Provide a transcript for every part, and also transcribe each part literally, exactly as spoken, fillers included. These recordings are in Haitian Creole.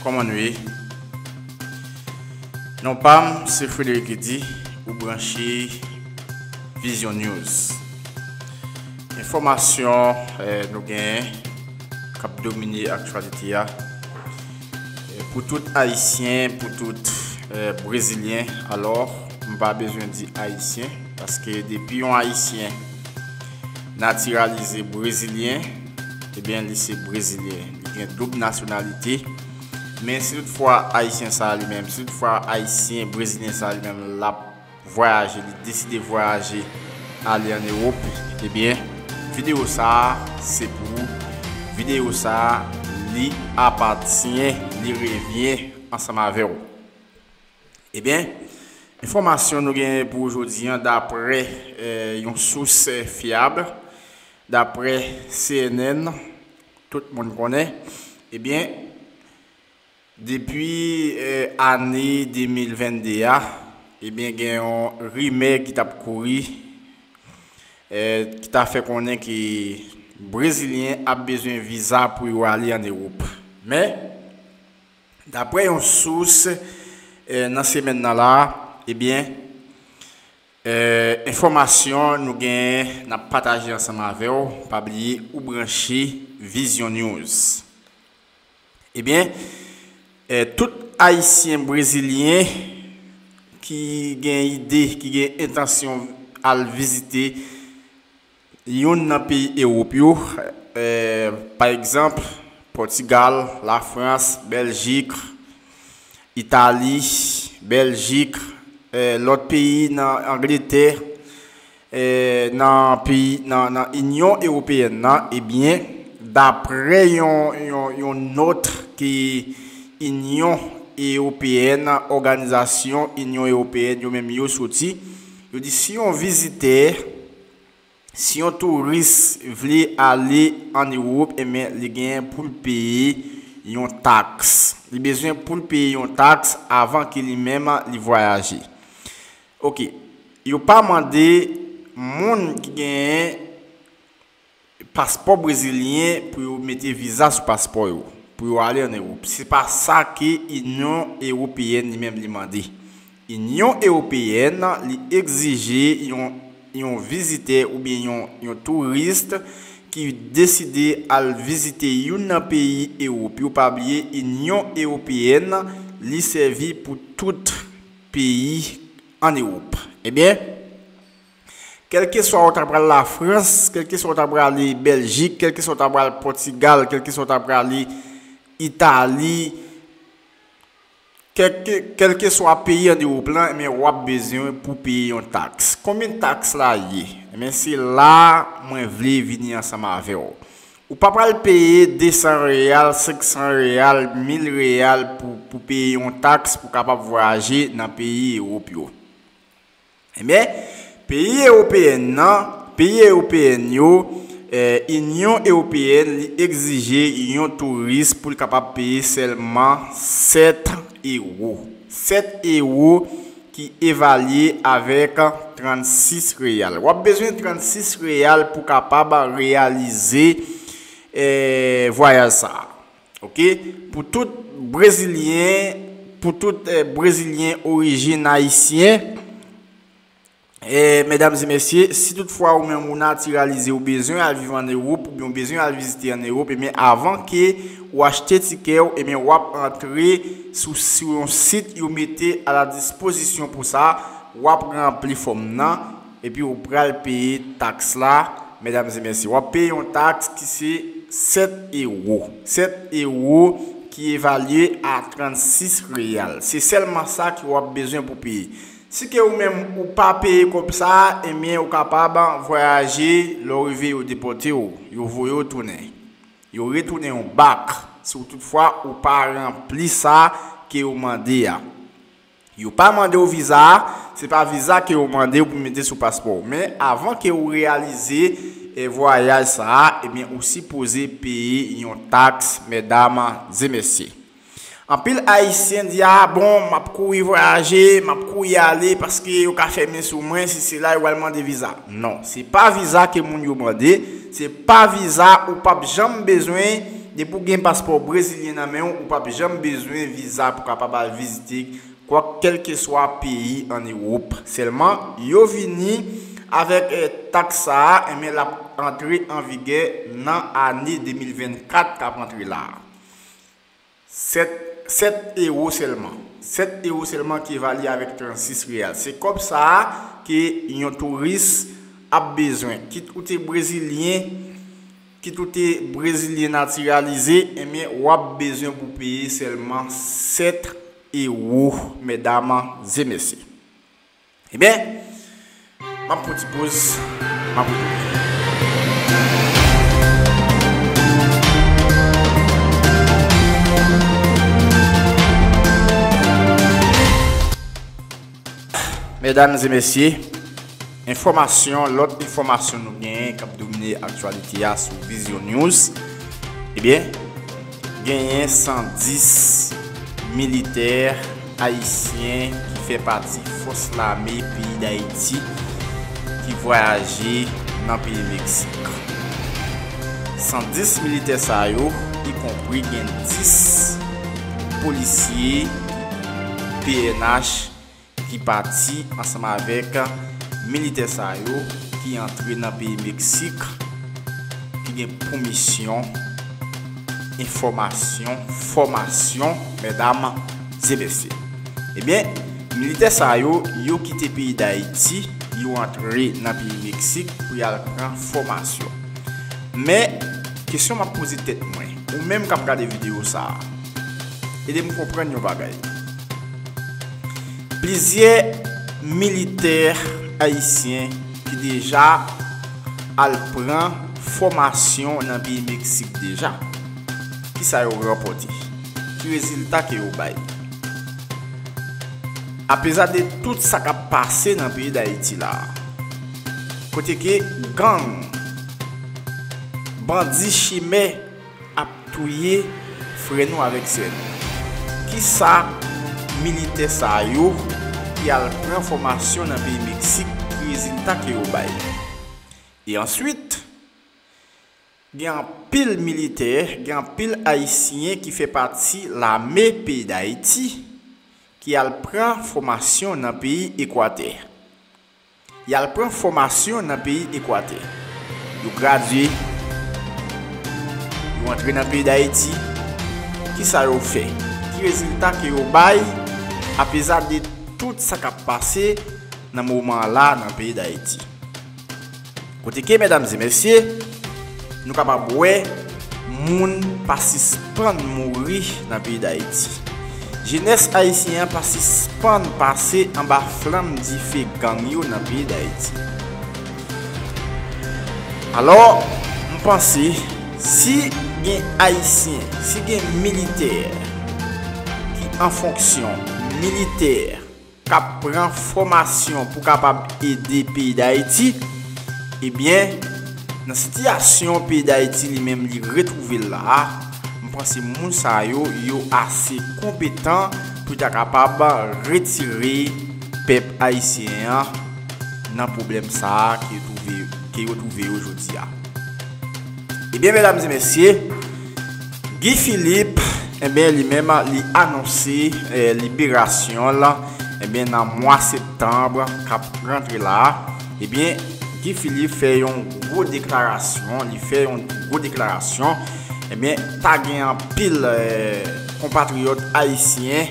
Kòman nou ye? Non pa m, se Frederick Eddy, ou branche Vision News. Enfòmasyon eh, nou genyen k ap domine aktyalite a. Eh, pou tout Ayisyen, pou tout eh, Brezilyen, alò, m pa bezwen di Ayisyen, paske depi yon Ayisyen natiralize Brezilyen, ebyen, li se Brezilyen. Li gen doub nasyonalite. Men si toutfwa Ayisyen sa a li menm, si toutfwa Ayisyen Brezilyen sa a li menm, l ap vwayaje, li deside vwayaje ale ann Ewòp, ebyen, videyo sa a, se pou ou. Videyo sa a, li apatyen, li revyen ansanm avè w. Ebyen, enfòmasyon nou genyen pou jodi a, daprè eh, yon sous eh, fyab, daprè C N N, tout moun konnen, ebyen, depi eh, ane de mil vennde a, ebyen, gen yon rimè ki t ap kouri, eh, ki ta fè konnen ke Brezilyen ap bezwen viza pou yo ale ann Ewòp. Men, daprè yon sous eh, nan semèn nan la, ebyen, eh, enfòmasyon nou gen, n ap pataje ansanm avè w. Pa bliye, ou branche Vision News. Ebyen, eh, tout Ayisyen Brezilyen ki gen ide, ki gen entansyon al vizite youn nan peyi Ewòp yo, eh, pa egzanp, Pòtigal, Lafrans, Bèljik, Itali, Bèljik, eh, lòt peyi nan Angletè, eh, nan peyi, nan, nan Inyon Ewopeyèn nan, ebyen, daprè yon, yon, yon nòt ke Inyon Ewopeyèn, òganizasyon Inyon Ewopeyèn yo menm yo soti, yo di si yon vizitè, si yon touris vle ale ann Ewòp, ebyen, li genyen pou l peye yon taks. Li bezwen pou l peye yon taks avan ke li menm li vwayaje. Ok, yo pa mande moun ki genyen paspò brezilyen pou yo mete viza sou paspò yo, pou yo ale ann Ewòp. Se pa sa ke Inyon Ewopeyèn li menm li mande. Inyon Ewopeyèn li egzije yon, yon vizitè oubyen yon, yon touris ki deside al vizite youn nan peyi Ewòp yo. Pa bliye, Inyon Ewopeyèn li sèvi pou tout peyi ann Ewòp. Ebyen, kèlkeswa ou ta pral Lafrans, kèlkeswa ou ta prale Bèljik, kèlkeswa ou ta pral Pòtigal, kèlkeswa ou ta prale Itali, kèlke, kèlkeswa peyi ann Ewòp lan, men w ap bezwen pou peye yon taks. Konbyen taks la ye? Men se la mwen vle vini ansanm avè w. Ou pa pral peye de san reyal, senk san reyal, mil reyal pou, pou peye yon taks pou kapab vwayaje nan peyi Ewòp yo. Ebyen, peyi ewopeyèn nan, peyi ewopeyèn yo, eh, Inyon Ewopeyèn li egzije yon touris pou l kapab peye sèlman sèt ewo. Sèt ewo ki evalye avèk trannsis reyal. W ap bezwen trannsis reyal pou kapab reyalize eh, vwayaj sa a. Ok? Pou tout Brezilyen, pou tout eh, Brezilyen orijin ayisyen, eh, medam e mesye, si toutfwa ou menm ou natiralize, ou bezwen al viv ann Ewòp, oubyen ou bezwen al vizite ann Ewòp, ebyen avan ke ou achte tikè w, ebyen w ap antre sou, sou yon sit yo mete a la dispozisyon pou sa, w ap ranpli fòm nan, epi ou pral peye taks la, medam e mesye. W ap peye yon taks ki se sèt ewo. Sèt ewo ki evalye a trannsis reyal. Se sèlman sa ke w ap bezwen pou peye. Si ke ou menm ou pa peye kòb sa a, ebyen ou kapab vwayaje, lè w rive yo depòte w, yo voye w tounen. Yo retounen w bak, si w toutfwa ou pa ranpli sa ke yo mande a. Yo pa mande w viza a, se pa viza ke yo mande w pou mete sou paspò w. Men avan ke ou reyalize eh, vwayaj sa a, ebyen ou sipoze peye yon taks, medam e mesye. Anpil ayisyen di, a bon, m ap kouri vwayaje, m ap kouri ale paske yo ka fèmen sou mwen, si se la yo pral mande viza. Non, se pa viza ke moun yo mande, se pa viza, ou p ap janm bezwen Depi w gen paspò brezilyen nan men w, ou p ap janm bezwen viza pou kapab al vizite kwak kèlkeswa peyi ann Ewòp. Sèlman, yo vini avèk, eh, taks sa a, enben, l ap antre an vigè nan ane de mil vennkat k ap antre la a. Sèt, sèt ewo sèlman. Sèt ewo sèlman ki evalye avèk trannsis reyal. Se kòb sa a ke yon touris ap bezwen. Kit ou te brezilyen, kit ou te brezilyen natiralize, enben, w ap bezwen pou peye sèlman sèt ewo, medam e mesye. Ebyen, m ap pran ti poz, m ap retounen. Medam e mesye, enfòmasyon, lòt enfòmasyon nou genyen k ap domine aktyalite a sou Vision News. Ebyen, genyen san dis militè ayisyen ki fè pati fòs lame peyi Dayiti ki vwayaje nan peyi Meksik. San dis militè sa yo, ikonpri gen dis polisye P N H ki pati ansanm avèk militè sa yo ki antre nan peyi Meksik, ki gen pou misyon enfòmasyon, fòmasyon, medam e mesye. Ebyen, militè sa yo, yo kite peyi Dayiti, yo antre nan peyi Meksik pou y al pran fòmasyon. Men, kesyon m ap poze tèt mwen, ou menm k ap gade videyo sa a, ede m konprann yon bagay. Plizyè militè ayisyen ki deja al pran fòmasyon nan peyi Meksik deja. Kisa yo ranpòte? Ki rezilta ke yo bay? Apeza de tout sa k ap pase nan peyi Dayiti la a, kote ke gang, bandi chimè ap touye frè nou avèk sè nou. Kisa militè sa yo ki al pran fòmasyon nan peyi Meksik, ki rezilta ke yo bay? E answit, gen anpil militè, gen anpil ayisyen ki fè pati lame peyi Dayiti ki al pran fòmasyon nan peyi Ekwatè. Y al pran fòmasyon nan peyi Ekwatè. Yo gradye, yo antre nan peyi Dayiti. Kisa yo fè? Ki rezilta ke yo bay, apeza de tout sa k ap pase nan moman la nan peyi Dayiti? Kote ke, medam e mesye, nou kapab wè moun pa sispann mouri nan peyi Dayiti. Jenès ayisyen an pa sispann pase anba flanm dife gang yo nan peyi Dayiti. Alò, m panse, si gen ayisyen, si gen militè ki an fonksyon, militè k ap pran fòmasyon pou kapab ede peyi Dayiti, ebyen, nan sitiyasyon peyi Dayiti li menm li retwouve l la a, m panse moun sa yo, yo ase konpetan pou ta kapab retire pèp ayisyen an nan pwoblèm sa a ke yo twouve, ke yo twouve yo jodi a. Ebyen, medam e mesye, Guy Philippe, ebyen, li menm, li anonse, eh, liberasyon l, ebyen, nan mwa septanm k ap rantre la a. Ebyen, Guy Philippe fè yon gwo deklarasyon, li fè yon gwo deklarasyon, ebyen, ta gen anpil, eh, konpatriyòt ayisyen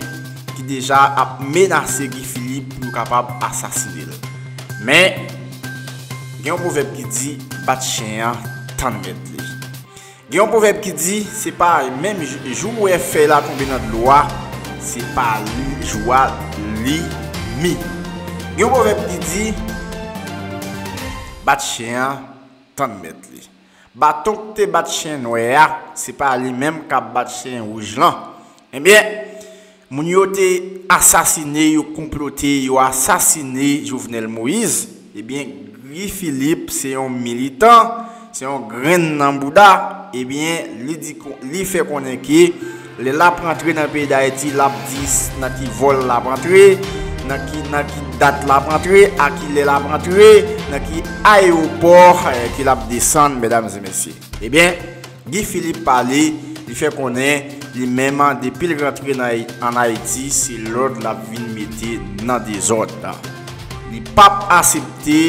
ki deja ap menase Guy Philippe pou yo kapab asasine l. Men, gen yon pwovèb ki di, bat chen an, tann mèt li. Gen yon pwovèb ki di, se pa menm jou, jou w wè fèy la tonbe nan dlo a, se pa li, jou a li mi. Gen yon pwovèb ki di, bat chen an, tann mèt li. Baton k te bat chen nwè a, se pa li menm k ap bat chen wouj lan. Ebyen, moun yo te asasine, yo konplote, yo asasine Jovenel Moïse. Ebyen, Guy Philippe se yon militan, se yon grenn nan bouda. Ebyen, li di kon-, li fè konnen ke lè l ap rantre nan peyi Dayiti, l ap di s-, nan ki vòl l ap rantre, nan ki, nan ki dat l ap rantre, a ki lè l ap rantre, nan ki ayewopò, eh, ke l ap desann, medam e mesye. Ebyen, Guy Philippe pale, Li fè konnen li menm, depi l rantre nan, ann Ayiti, se lòd l ap vin mete nan dezòd. Li p ap aksepte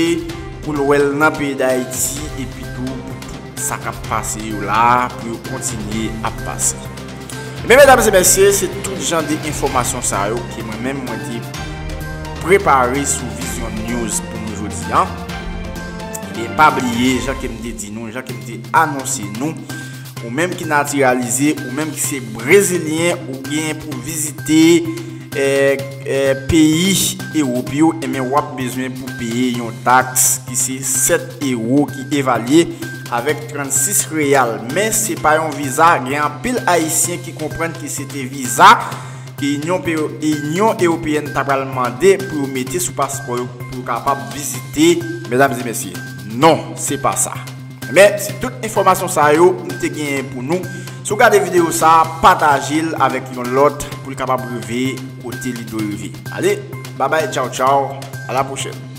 pou l wè l nan peyi Dayiti epi tou pou tout sa k ap pase yo la pou yo kontinye ap pase. Men medam e mesye, se tout jan de enfòmasyon sa yo ke mwen menm mwen te prepare sou Vision News pou nou jodi a. Men pa bliye, jan ke m te di nou, jan ke m te anonse nou, ou menm ki natiralize, ou menm ki se brezilyen, ou gen pou vizite eh, eh, peyi Ewòp yo, enben w ap bezwen pou peye yon taks ki se sèt ewo ki evalye avèk trannsis reyal. Men se pa yon viza, gen anpil Ayisyen ki konprann ke se te viza ke Inyon, Pe- Inyon Ewopeyèn ta pral mande pou yo mete sou paspò yo pou yo kapab vizite, medam e mesye. Non, se pa sa. Men, se tout enfòmasyon sa yo m te genyen pou nou. Si w gade videyo sa, pataje l avèk yon lòt pou l kapab rive kote li dwe rive. Ale, babay, tchaw, tchaw, a la pwochèn.